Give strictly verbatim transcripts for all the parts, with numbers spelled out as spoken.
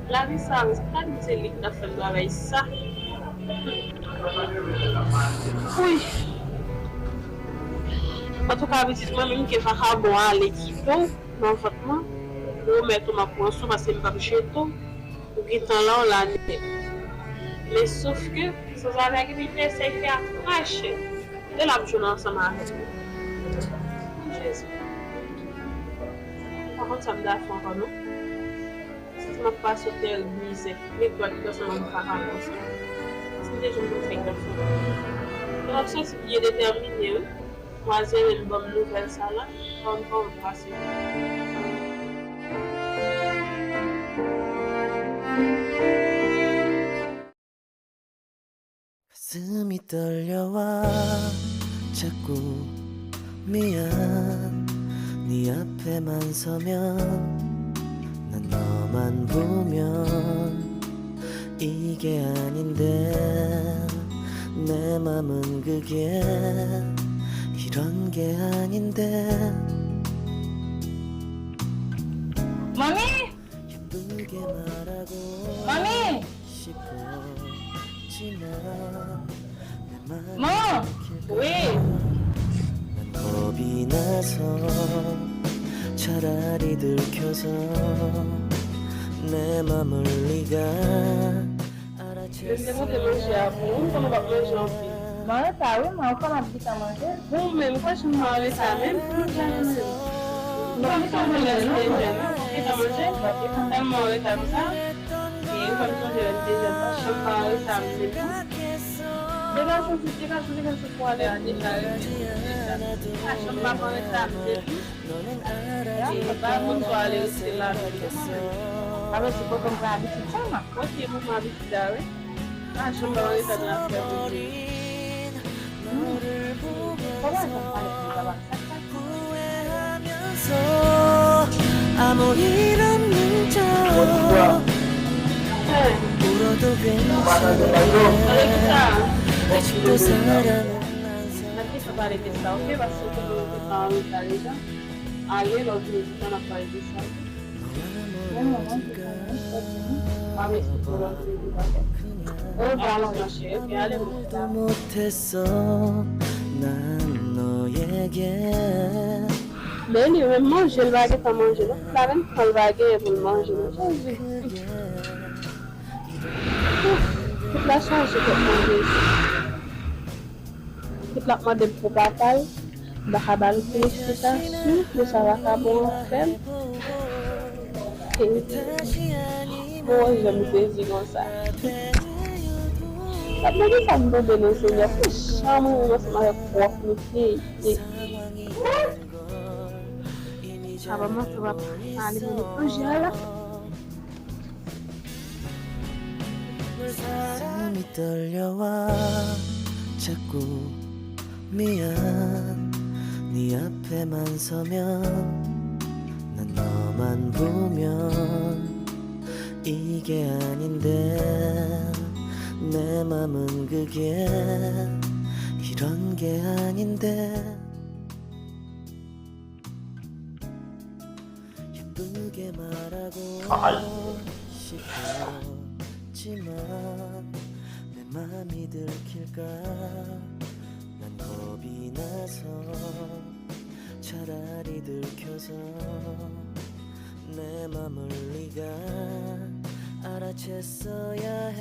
Lavi sa, men se pa di se li ki t ap fè m travay sa. Wi. Antouka, pitit mwen menm ke vakabon ale kite w nan vant mwen, ou remèt ou m ap pran sou paske m p ap jete w, ou gentan la w la nèt. Men sof ke, sanzave a gentan fè sa, fè a krache. E l ap jwenn ansanm avèk nou. Jezi. Pa konn sa m ta fè ankò non. Si m ap pase yon tèl mizè, men dwa ki ansanm ak m pa ka konsa. Si m te jwenn moun sa ki t ap fè. Mwen ap santi m byen detèmine wi. Mwazel, e l ban m nouvèl sa la, ban m, ban m pase. 가슴이 떨려와 자꾸 미안 네 앞에만 서면 난 너만 보면 이게 아닌데 내 맘은 그게 이런 게 아닌데 Manmi! 예쁘게 말하고 Manmi! 싶었지만 내 말을 Man! 들킬까 Wi! 난 겁이 나서 차라리 들켜서 내 맘을 네가 Mwen te monte manje a pou ou, konnen w p ap manje anpil. Mwen reta wi, mwen ankò m ap gentan manje. Bon, men m kwè jan m an reta menm, pou manje a menm. Mwen m sonje lè m te jèn, ou gentan manje, tèlman an reta konsa. E ou fè m sonje lè m te jèn, pa janm pa an reta menm. Degaje w, degaje w, degaje w pou ale a deja, deja. Pa janm pa an reta menm. E pa moun pou ale rete la menm. Alò, se kote m pran abitid sa, man. Mwen ki moun abitid la, wi. Pa janm pa an reta nan afè moun. Kòman jan pale pou sa, sa, sa? 후회하면서 아무 일 없는 척 울어도 괜찮아 아직도 사랑은 난 N ap gentan pale de sa, oke? Paske w konnen w te pa an reta deja. Ale, lè w vini di sa, n ap pale de sa, oke? Bon, mwen, mwen, mwen, mwen, M ap eksplike w lè w vini di sa. Orevwa, mon cheri, oke? Ale, mwen. 아무도 못했어 난 너에게 Men li menm manje, l pa gentan manje, non. La menm tan l pa genyen pou l manje, non. Jezi. Tout la chaje kòk manje isi. Tout l ap mande m pou papa l, m pa ka ba l felisitasyon de sa vakabon an fè m. Bon, jan m sezi konsa. Sa pou kisa m tonbe non, Senyè? Pou jan mwen menm ansanm avèk pwòf nou te ye. Sa pa manti, w ap ale manje a la. 가슴이 떨려와 자꾸 미안 네 앞에만 서면 난 너만 보면 이게 아닌데 내 맘은 그게 이런 게 아닌데 예쁘게 말하고 싶었지만 내 맘이 들킬까 난 겁이 나서 차라리 들켜서 내 맘을 네가 알아챘어야 해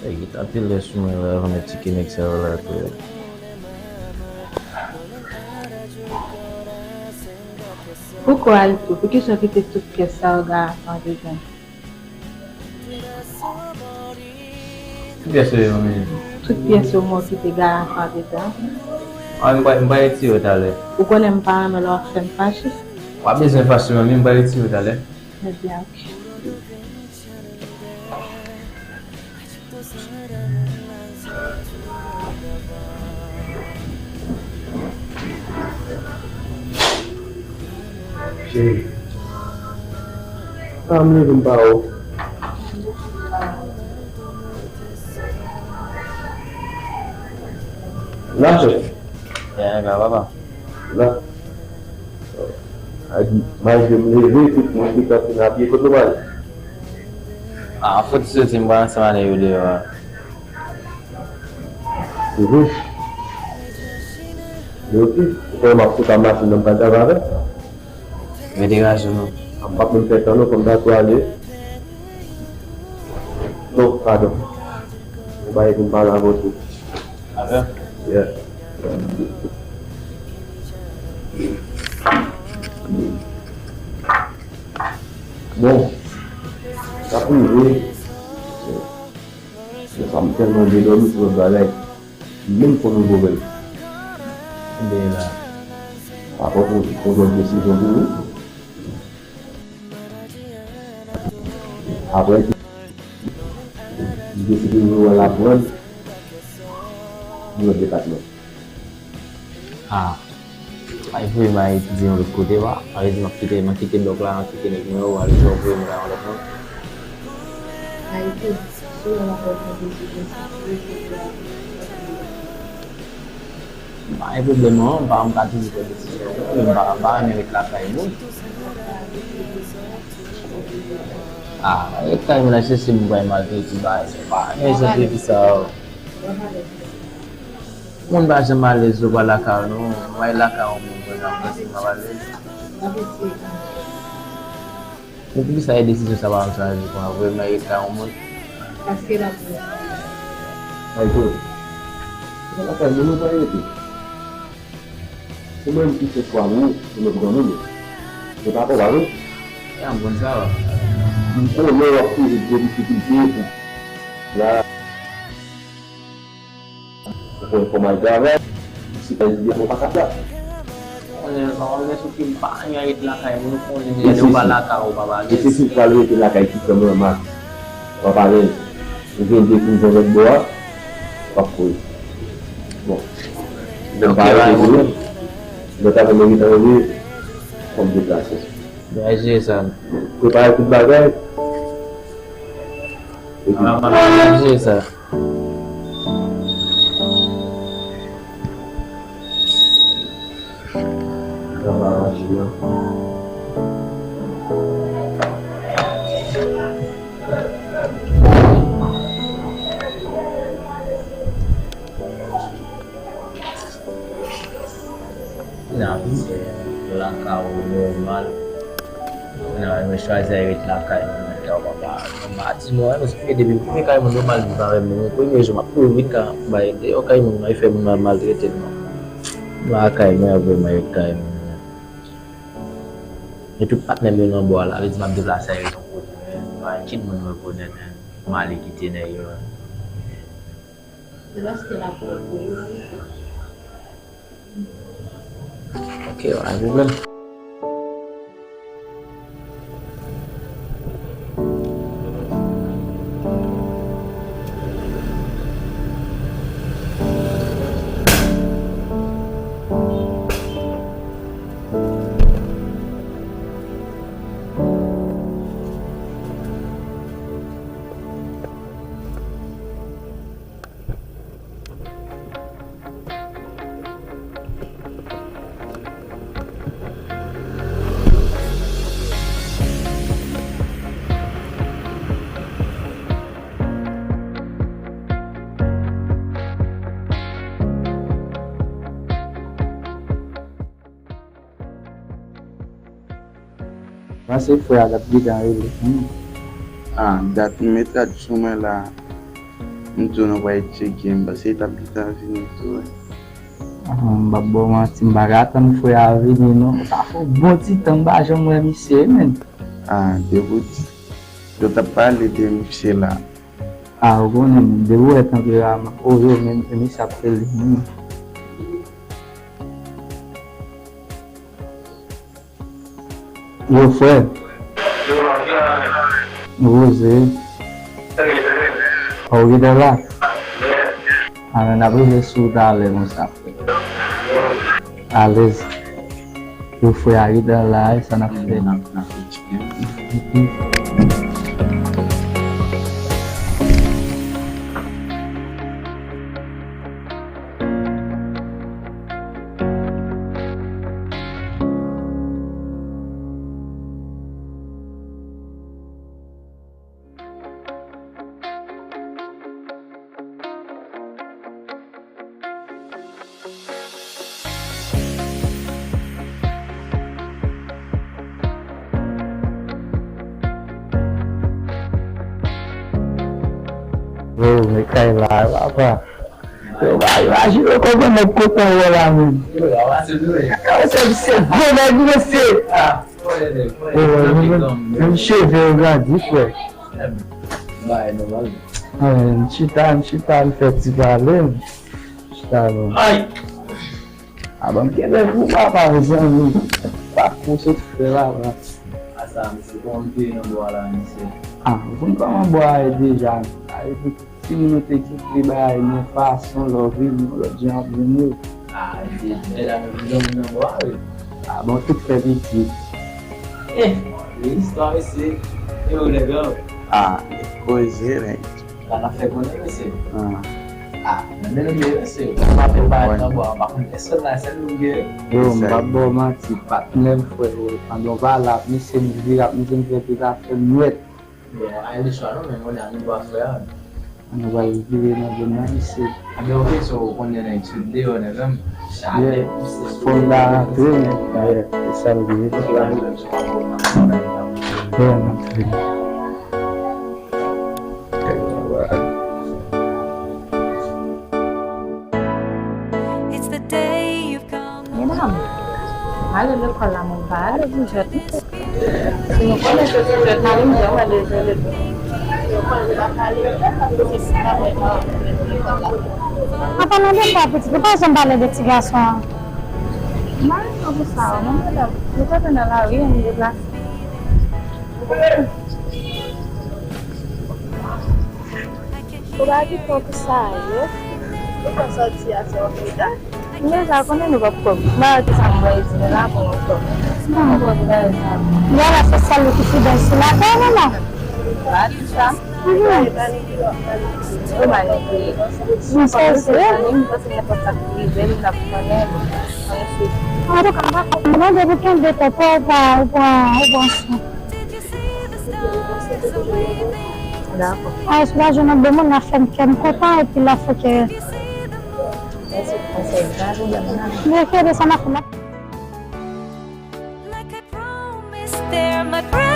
Ey, geta tele sou mwen la, mèt tike nèg sa yo la tou. Poukwa Alto? Poukisa w kite tout pyès sa yo gaye ansanm avèk mwen? Ki pyès yo ye, manmi? Tout pyès yo mwen kite gaye ansanm avèk mwen. Ah, m pa, m pa retire yo talè. Ou konnen m pa renmen lè w ap fè m fache. W ap bezwen fache, manmi, m pa retire yo talè. Ebyen, oke. Cheri. Sa m leve m pa wè w. La, chèf. Yè, ka papa. La. A di, malgre m leve, tout moun ki kanpe nan pye, kote w prale? A, fòk soti, m pral ansanm ale yo deyò a. Mhm. Men oke, ou konnen m ap fout a machin nan, m pa travay avè l. Mete raje w non. M p ap menm fè tan non, fò m ta tou ale. Non, padon. Yon bagay pou m pale avè w tou. Avè? Yeah. Bon, sa pou rive. Sa m tèlman byen dòmi sou lòt bagay. M menm konn nouvo rèv. Kenbe la. Papa pou pran yon desizyon pou ou. Apre, m deside m wè l ap rann nan lòt depatman. Ah, pa voye m al etidye yon lòt kote, wa. Pa vle di m ap kite, m ap kite blòk la, m ap kite nèg mwen yo, wa, vle di w ap voye m nan yon lòt moun. Ayiti, si w wè m ap pran desizyon sa, m deside a. Pa gen pwoblèm non, m pa, m ka toujou pran desizyon pou mwen, men m pa, m pa renmen ret lakay moun. Ah, ret kay moun nan chèche m pral maltrete bagay, m pa renmen jan de vi sa yo. Moun pa janm alèz lè w pa lakay ou non, ou al lakay yon moun pandan w panse m ap alèz. Men poukisa e desizyon sa pa janm chwazi pran vre, m ret kay yon moun? Paske l ap bon. Ayito, se pa lakay moun ou pral rete. Se mwen menm ki fè chwa pou ou, se mwen pou granmoun ou. Se pa konsa vre? Ya, m konn sa. M konnen w ap toujou gen difikilte pou la. Ou konnen kòman l travay, si pa li byen, ou pa ka plat. Konnen, pa konnen sou ki pa gen ret lakay moun, ou konnen deja lè ou pa lakay ou pa alèz. E se si l pral rete lakay ki fè mwen mal. Ou pa alèz. Ou gen de kouzan lòt bò a, w ap kouri. Bon. Lè m pa rete pou ou, lè w ta vin rete anvi, fò m deplase. Byen jere sa. Prepare tout bagay. Epi byen jere sa. Nan ap fè lakay ou nòmal. Nan mwen chwazi al ret lakay mwen, mwen te papa. Mwen pa di non, mwen se depi premye kay mwen nòmal viv avè m, mwen premye jou m ap kouri vin ka bay deyò kay moun, mwen fè moun nan maltrete m non. Mwen lakay mwen ap vre mwen ret kay mwen. Men tout patnè m yo nan bò a la, vle di m ap deplase al ret yon kote, mwen pa kit moun mwen konnen, mwen ale kite nèg yo. Se paske l ap pran pou ou. Ok, pa gen pwoblèm. Panse frè a t ap gentan rele. Hmm. Ah, dat m met rad sou mwen la. M di w nou pral tcheke, m panse li t ap gentan vini tou, wi. Ah, m p ap ba w manti, m pa ka tann frè a vini, non. Sa fè yon bon ti tan m pa janm wè misye, menn. Ah, depi w di, yo t ap pale de misye la. Ah, ou konnen, menn, depi w wè tanperaman, oh, yo, menn, misye ap rele, menn. Yo, frè. Poze. Ou gentan la? Amèn, n ap rive sou ou talè konsa, frè. Alèz. Yo, frè a gentan la, e sa n ap fè? N ap, n ap fè chicken. Yo, men kay la, papa. Yo, pa imajine w kòman nèg kontan wè w la, menm. Yo, se, se gwo nèg, mesye. Yo, menm, menm cheve yo grandi, frè. Bay nòmal. Ay, m chita, m chita, m fè ti pale, m chita, non. Ay! A, ban m kenbe pou papa, mezanmi. Pa kou sot fè la, la. A sa, mesye, kòman m te nan bwa la, mesye? A, ou konn kòman bwa ye deja. A, epi timoun yo te kite bagay nan fason lè w vini, lòt jan ap vini. A, mesye, mèt ap vin nan bwa, wi. A, bon, tout fè pitit. Eh, e istwa, mesye. E ou, nèg la? A, e koze, nèg. Sa n ap fè konnen, mesye. Ah. Ah, men men nou byen, mesye. Ou pa fè bagay nan bwa, pa konn pèsonn la, sèl nou gen. Yo, m p ap ba w manti, patnè m, frè, yo, pandan w pale ak misye, m vire ak misye, m fè tout afè m nèt. Bon, a, li chwa non, men kounye a nou bwa frè a. Nou pral vire nan zòn nan, misye. Ebyen, oke, so, ou konnen nèg sou deyò, nèg la, m chale, misye sou fò m ta rantre, men, yeah, e sa l ye. Yeah, m ap vini. Medam, m ale lekòl la, men m pa ale pou jwèt non. Si nou konnen se pou jwèt m ale, m jan mwen dezole tou. An palan de sa, pitit, ou pa janm pale de ti gason an. M pa renmen pou sa, non, medam. Nou konnen nan lari, nou deplase. Ou pa gen tan pou sa yo. Ou pa sòti a se yon medam. M deja konnen nou p ap kòb. M pa wè kisa m voye di nou la pou nou kòb. Non. Ou pa wè sa. Yè la se sèl ou ki fidèl sou latè, manman. Pa di sa. Mhm. Ou malè vre. M sezi. M panse nenpòt sa k rive m t ap konnen. Antouka, m pa konprann depi kenbe tèt ou pa, ou pa, ou pa sou. Dakò. Ay, sou la jwenn yon bon moun, la fè m kè m kontan, epi la fè kè. Mèsi pou konsèy, pa gen pwoblèm, nan. Mèsi de sa, m ap fè, m ap